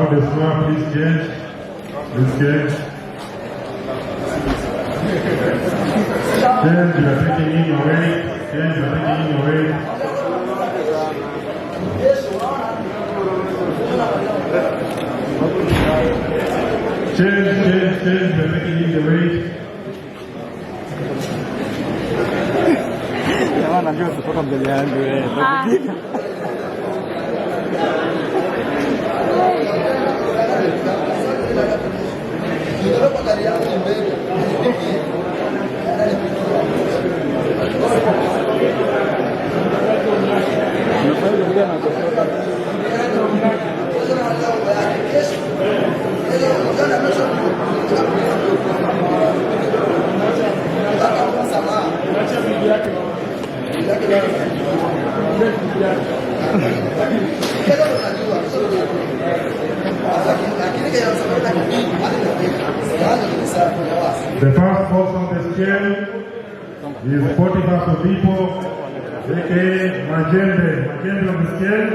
Babu Destroyer, please change. Please change. Change, you are taking in your weight. Change, you are taking in your weight. Change, change, change, you are taking in the weight. Jamaa anaambia usitoka mbele yangu wewe. Ah. Unafanya vile anakosoka. The first horse on the scale is Potiphar Sodipo, aka Majembe. Majembe on the scale.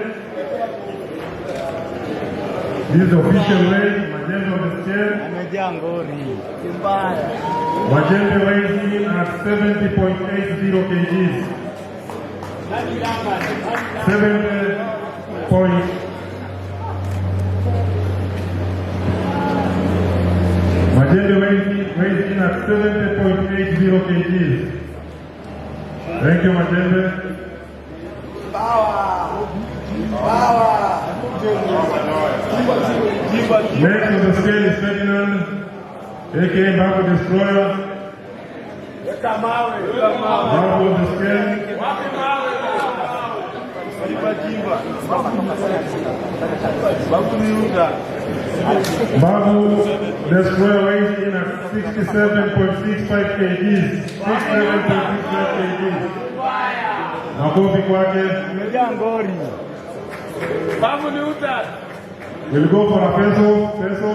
This is the official weight, Majembe on the scale. Amejaa ngori. Mbaya. Majembe weighs in at 70.80 kgs. 70 point. Majembe weighs in at 70.80 kgs. Thank you, Majembe. Power. Power. Next on the scale is Ferdinand, aka Babu Destroyer. Babu on the scale. Jimba jimba. Babu ni unga. Babu Destroyer weighs in at 67.65 kgs. 67.65 kgs. Makofi kwake. Amejaa ngori. Babu ni unga. We'll go for a peso. Peso.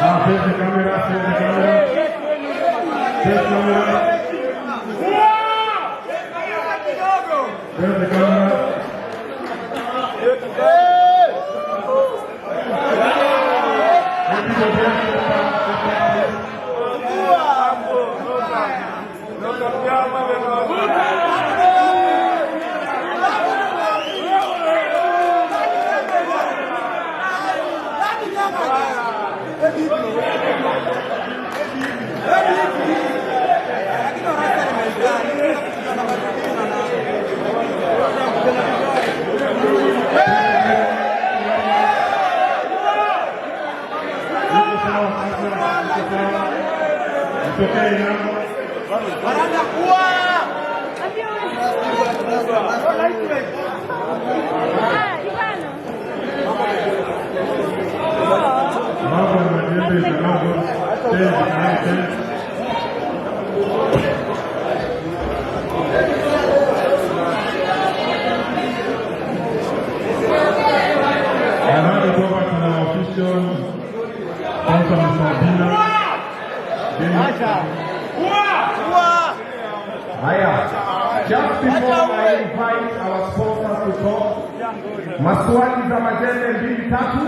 Ah, face the camera, face the camera. Face camera. Face the camera. Hey, people, please step back, step back, please. Iko sawa sasa, iko sawa. It's okay now. Ah, Ivano. Babu and Majembe is allowed to change, now change. I hand it over to our official sponsor, Mr. Obina. Haya, just before I invite our sponsors to talk, maswali za Majembe mbili tatu.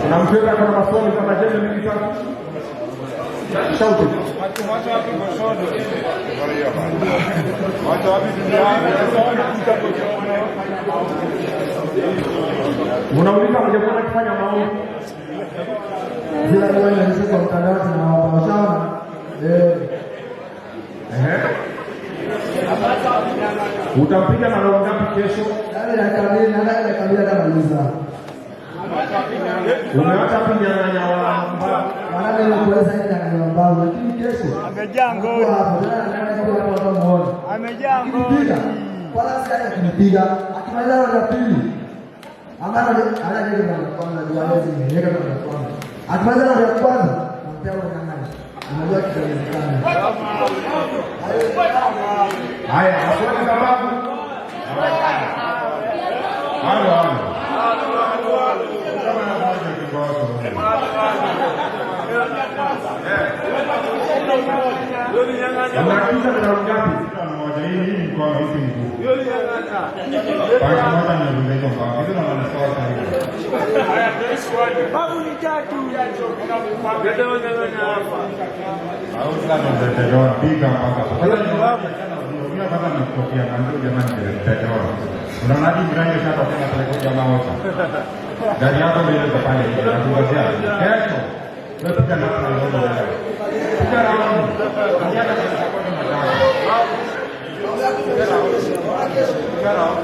Kuna mtu yote ako na maswali za Majembe mbili tatu? Shout it. Wacha wapi Goshodo? Wacha wapi duniani? Unauliza mjamwona akifanya maombi. Zile ambazo inaonyesha kwa mtandao tunawapa washauri. Eh, Ehe. Utampiga na roho ngapi? kesho? Yaani dakika mbili, nadhani dakika mbili atamaliza. Umewacha kunyang'anya wa Maana ile kuweza ile nyang'anya mbao, lakini kesho Amejaa ngori. atakuwa hapo. Tena naona kama watu watamuona. Amejaa ngori. Akinipiga, wala si akinipiga, akimaliza round ya pili. Ama ana ndio round ya kwanza, ndio hawezi niweka round ya kwanza. Akimaliza round ya kwanza, nampea nyang'anya. Unajua kitawezekana. Haya, maswali za babu. Halo, halo. Kama moja kibao. Unakiza na round ngapi? Moja hii hii mkono hii mguu. Kwa moja ni hizo mbao. Hizo na sawa sawa. Babu ni tatu. Au sasa ndo tutaona piga mpaka. Sasa ni mimi kwanza nakutokea na ndio jamani tutaona. Unaona hadi mrangi sasa tena pale kwa jamaa wote. Gari yako ndio ile pale nakungojea. Kesho wewe piga na kwa ndio leo. Piga round. Ndio hata kwa nataka. Piga round.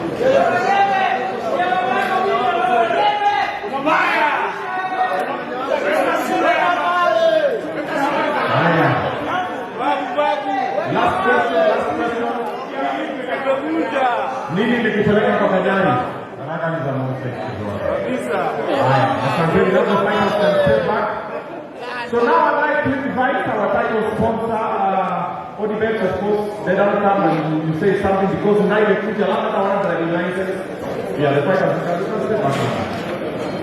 Haya. Last question, last question. Nini ilikupeleka kwa Kanyari? Baraka ni za Mungu kidogo. Haya, asanteni. Let the finals can step back. So now I'd like to invite our title sponsor, Odibet, of course. They don't come and you say something because now you put your last one driving license. Yeah, the fighters can step back.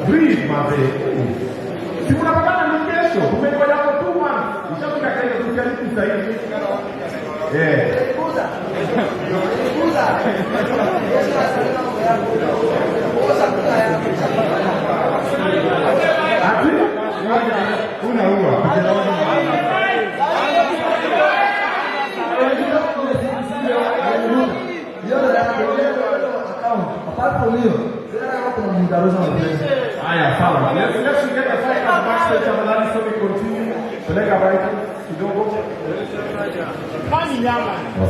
Breathe, mazee. Si unapatana ni kesho. Tumengoja for 2 months. Ishafika kesho tukiaribu sasa hivi. Eh. Ati? Unaua. Hiyo ndio account. Apart from hiyo, sina kama kuna mgaruza mapenzi. Haya, sawa. Let's get the fighters backstage tafadhali so we continue. Peleka right kidogo. Kwani nyama.